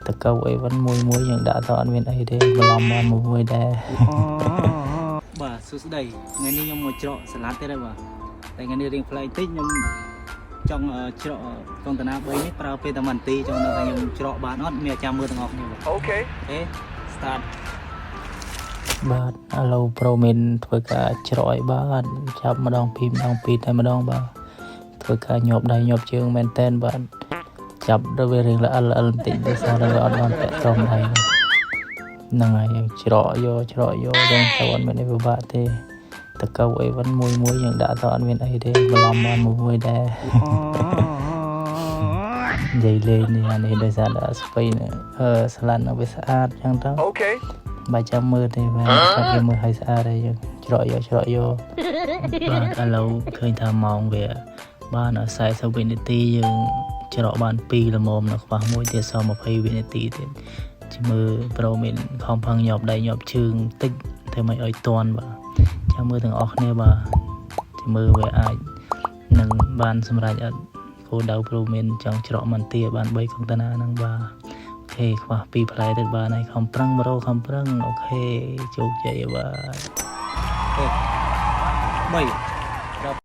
តកៅអីវិញមួយមួយយើងដាក់ទៅអត់មានអីទេបន្លំបានមួយមួយដែរ បាទសួស្តីថ្ងៃនេះខ្ញុំមកច្រកសាឡាត់ទៀតហើយបាទតែថ្ងៃនេះរៀងប្លែកតិចខ្ញុំចង់ច្រកកុងតឺន័រ3នេះប្រើពេលតែ1នាទីចង់ដឹងថាខ្ញុំច្រកបានអត់មានអាចារ្យមើលទាំងអស់គ្នាបាទ Okay. OK start. បាទឥឡូវប្រូមីនធ្វើការច្រកឲ្យបាទចាប់ម្ដងពីរម្ដងពីរតែម្ដងបាទធ្វើការញាប់ដៃញាប់ជើងមែនតែនបាទចាប់ដល់វារៀងល្អិលល្អិលបន្តិចដោយសារតែវាអត់បានតាក់ទងដៃហ្នឹងហើយយើងច្រកយកច្រកយកចឹងទៅអត់មានអីពិបាកទេតកៅអីវិញមួយមួយយើងដាក់ទៅអត់មានអីទេបន្លំបានមួយមួយដែរ និយាយលេងនេះអានេះដោយសារតែស្ពៃអឺស្លាត់នៅវាស្អាតចឹងទៅ Okay. បើចាំមើលទេបាទគាត់គេមើលឲ្យស្អាតហើយយើងច្រកយកច្រកយកបាទឥឡូវឃើញថាម៉ោងវាបាន40វិនាទីយើងច្រកបាន2ល្មមនៅខ្វះមួយទៀតសល់20វិនាទីទៀតជាមើលប្រូមានខំផឹងញាប់ដៃញាប់ជើងតិចធ្វើមិនឲ្យតន់បាទចាំមើលទាំងអស់គ្នាបាទជាមើលវាអាចនឹងបានសម្រេចអត់គោលដៅប្រូមានចង់ច្រកមន្ទាបាន3កុងតឺន័រហ្នឹងបាទ OK ខ្វះពីរផ្លែទៀតបាទហើយខំប្រឹង bro ខំប្រឹង OK ជោគជ័យបាទ OK 3